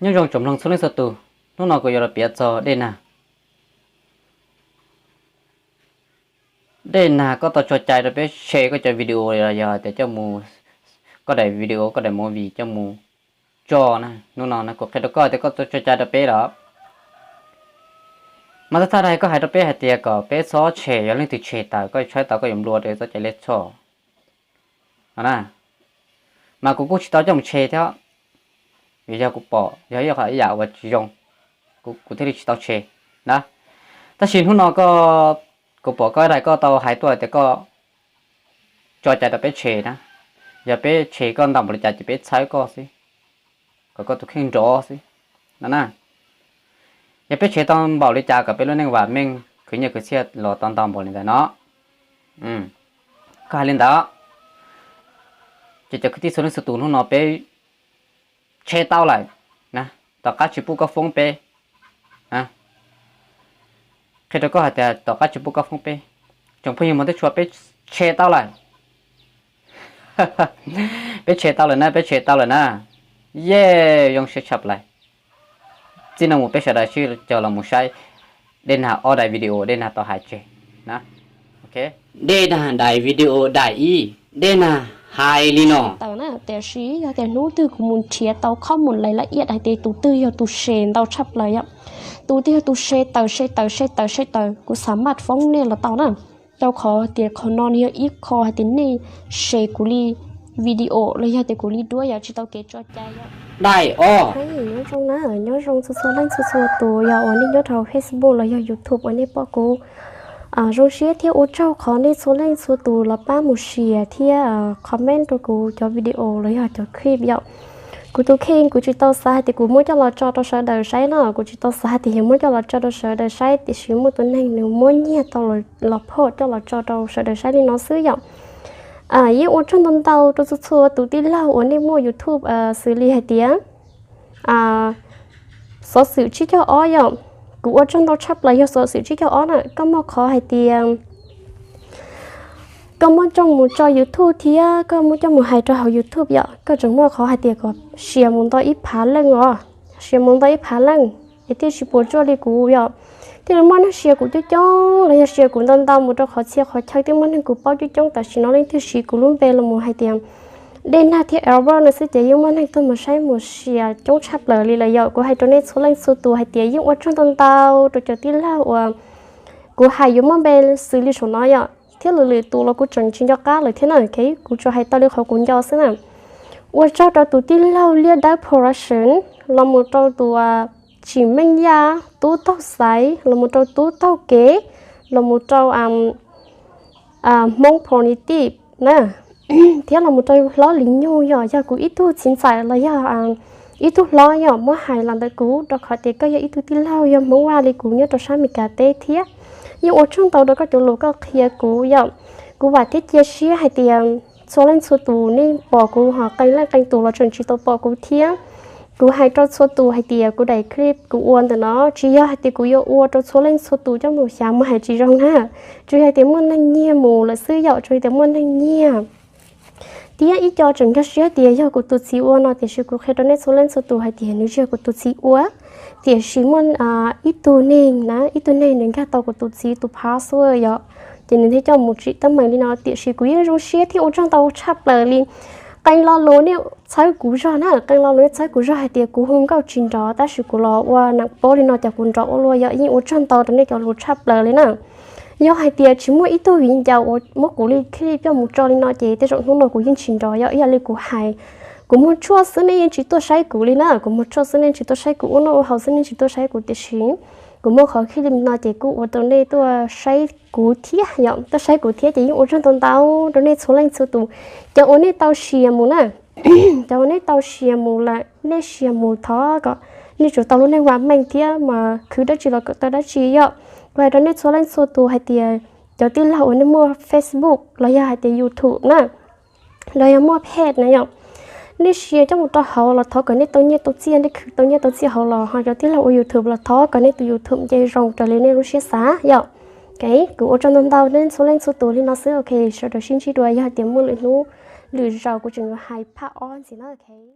Nyob zoo tsoom mloog txhua leej txhua tus, hnub no kuv yuav los piav txog Dej Nag. Dej Nag, koj tau tso cai rau peb share koj cov video los yog tias coj mus, koj daim video, koj daim movie coj mus tso na. Hnub no kuv qhia rau koj tias koj tau tso cai rau peb los. Mas txog thaum koj hais rau peb hais tias kom peb txhob share, yog leej twg share tawm koj tshaib tau koj yuav nplua rau txoj cai lej txhoj na. Mas kuv kuj tsis tau coj mus share thiab, vim yog kuv pom yog ib qho ib yam uas tsis zoo, kuv thiaj li tsis tau share na. Tab sis hnub no kuv pom koj daim koj tau hais tuaj tias koj tso cai rau peb share na, yog peb share koj ntau npaum li cas ces peb txhawb koj xwb, kom koj tus kheej nrov xwb no na. Yog peb share tau npaum li cas kom peb lub neej vam meej, khwv nyiaj khwv txiaj los tau ntau npaum li ntawd no. Koj hais li ntawd ces cov kwv tij txhua leej txhua tus, hnub no peb share tau lawm, tom qab tsis pub koj foob peb. Qhia rau koj hais tias tom qab tsis pub koj foob peb, tsoom phooj ywg mog, teb tshua peb share tau lawm. Peb share tau lawm na, peb share tau lawm na. Yeej zoo siab tshaj plaws. Txij no mus peb sawv daws sib cog los mus saib Dej Nag ob daim video Dej Nag tau hais tseg na. Dej Nag daim video daim ib, Dej Nag hais li no. Tawm na, tiam sis yog tias hnub twg kuv mus nrhiav tau khob mus lais laj iaj hais tias tus twg yog tus share ntau tshaj plaws yom, tus twg yog tus share tawm share tawm share tawm share tawm, kuv xa maj foob nej los tau na. Rau qhov tias qhov no nws yog ib qho hais tias nej share kuv li video los yog tias kuv li duab yom, tsis tau kev tso cai yom. Daim ob. Nyob zoo na, nyob zoo txhua txhua leej txhua txhua tus yog uas nej nyob rau Facebook los yog YouTube uas nej pom kuv. Zoo siab thiab ua tsaug qhov nej txhua leej txhua tus los pab mus share thiab comment rau kuv cov video los yog cov clip yom. Kuv tus kheej kuv tsis tau xav hais tias kuv muab coj los tso rau sawv daws saib no, kuv tsis tau xav hais tias yuav muab coj los tso rau sawv daws saib, tiam sis muaj tus neeg nws muab nyiag tau los phom coj los tso rau sawv daws saib li no xwb yom. Yeej ua tsaug ntau ntau rau txhua txhua tus tij laug uas nej muaj YouTube xws li hais tias Xov Xwm Tsib Caug Ob yom. Kuv ua tsaug ntau tshaj plaws yog Xov Xwm Tsib Caug Ob na, koj muaj qhov hais tias koj muab coj mus tso YouTube thiab koj muab coj mus hais rau hauv YouTube yom, koj tseem muaj qhov hais tias kom share mus ntau ib phav leej os, share mus ntau ib phav leej es thiaj tsis puas tsuaj li kuv yom. Thiaj li muaj neeg share kuv coob coob los yog share kuv ntau ntau mus rau qhov txhia qhov chaw, thiaj muaj neeg kuv paub coob coob, tam sim no leej twg siv kuv lub npe los mus hais tias Dej Nag thiab Albert no xwb ces yeej muaj neeg tuaj mus saib mus share coob tshaj plaws li lawm yom. Kuv hais rau nej txhua leej txhua tus hais tias yeej ua tsaug ntau ntau rau cov tij laug uas kuv hais yuav muaj npe xws li saum no yom, thiab lwm lwm tus los kuv tseem tsis nco qab lawm thiab na, kuv tsuas hais tau li qhov kuv nco xwb na. Ua tsaug rau tus tij laug Liaj Dawb Production, los mus rau tus Tsim Meej Yaj, Tub Taug Xaiv, los mus rau Tub Taug Kev, los mus rau Hmoob Pro Native na, thiab los mus rau hlob Lis Nyug yom, yog kuv ib tug txiv ntxawm los yog ib tug hlob yom, muab hais los ntawm kuv rau qhov tias koj yog ib tug tij laug yog Hmoob Vaj li kuv nyob rau sab Amelikas teb thiab. Yeej ua tsaug ntau rau koj cov lus koj qhia kuv yom. Kuv vam thiab cia siab hais tias txhua leej txhua tus nej pom kuv ho qee leej qee tus los tseem tsis tau pom kuv thiab. Kuv hais rau txhua tus hais tias kuv daim clip kuv ua ntawm no tsis yog hais tias kuv yuav ua rau txhua leej txhua tus coj mus xyav mus hais tsis zoo na. Tsuas yog tias muaj neeg nyiag mus lawm xwb yom, tsuas yog tias muaj neeg nyiag. Thiab ib co tseem nkag siab tias yog kuv tus txiv ua no, tiam sis kuv qhia rau nej txhua leej txhua tus hais tias nws tsis yog kuv tus txiv ua. Tiam sis muaj ib tug neeg na, ib tug neeg nws nkag tau kuv tus txiv tus password yom, ces nws thiaj coj mus tsim teeb meem li no. Tiam sis kuv yeej zoo siab thiab ua tsaug ntau tshaj plaws li. Qee lo lus nej txhawb kuv zog na, qee lo lus nej txhawb kuv zog hais tias kuv hu nkauj tsis nrov, tab sis kuv los ua neeg paub li no ces kuv nrov ua luaj yom. Yeej ua tsaug ntau rau nej cov lus tshaj plaws li na. Yog hais tias tsis muaj ib tug viv ncaus uas muab kuv li clip coj mus tso li no ces tej zaum hnub no kuv yeej tsis nrov yom. Ib yam li kuv hais, kuv muag tshuaj xwb nej yeej tsis tuaj saib kuv li na, kuv muag tshuaj xwb nej tsis tuaj saib kuv, ua noj ua haus xwb nej tsis tuaj saib kuv, tiam sis kuv muaj qhov clip li no ces kuj ua rau nej tuaj saib kuv thiab yom, tuaj saib kuv thiab ces yeej ua tsaug ntau ntau rau nej txhua leej txhua tus. Cov uas nej tau share mus na, cov uas nej tau share mus lawm, nej share mus thov kom nej tsum tau lub neej vam meej thiab mas khwv dab tsi los kom tau dab tsi yom. Kuv hais rau nej txhua leej txhua tus hais tias cov tij laug uas nej muaj Facebook los yog hais tias YouTube na, los yog muaj page na yom, nej share coj mus rau hauv los thov kom nej tau nyiaj tau txiaj, nej khwv tau nyiaj tau txiaj hauv los ho cov tij laug ua YouTube los thov kom nej tus YouTube nce zoo raws li nej lub siab xav yom. Ok, kuv ua tsaug ntau ntau nej txhua leej txhua tus li no xwb. Ok, sawv daws sib ntsib dua, yog tias muaj lwm hnub lwm zaus kuv tseem yuav hais part ob ntxiv na. Ok.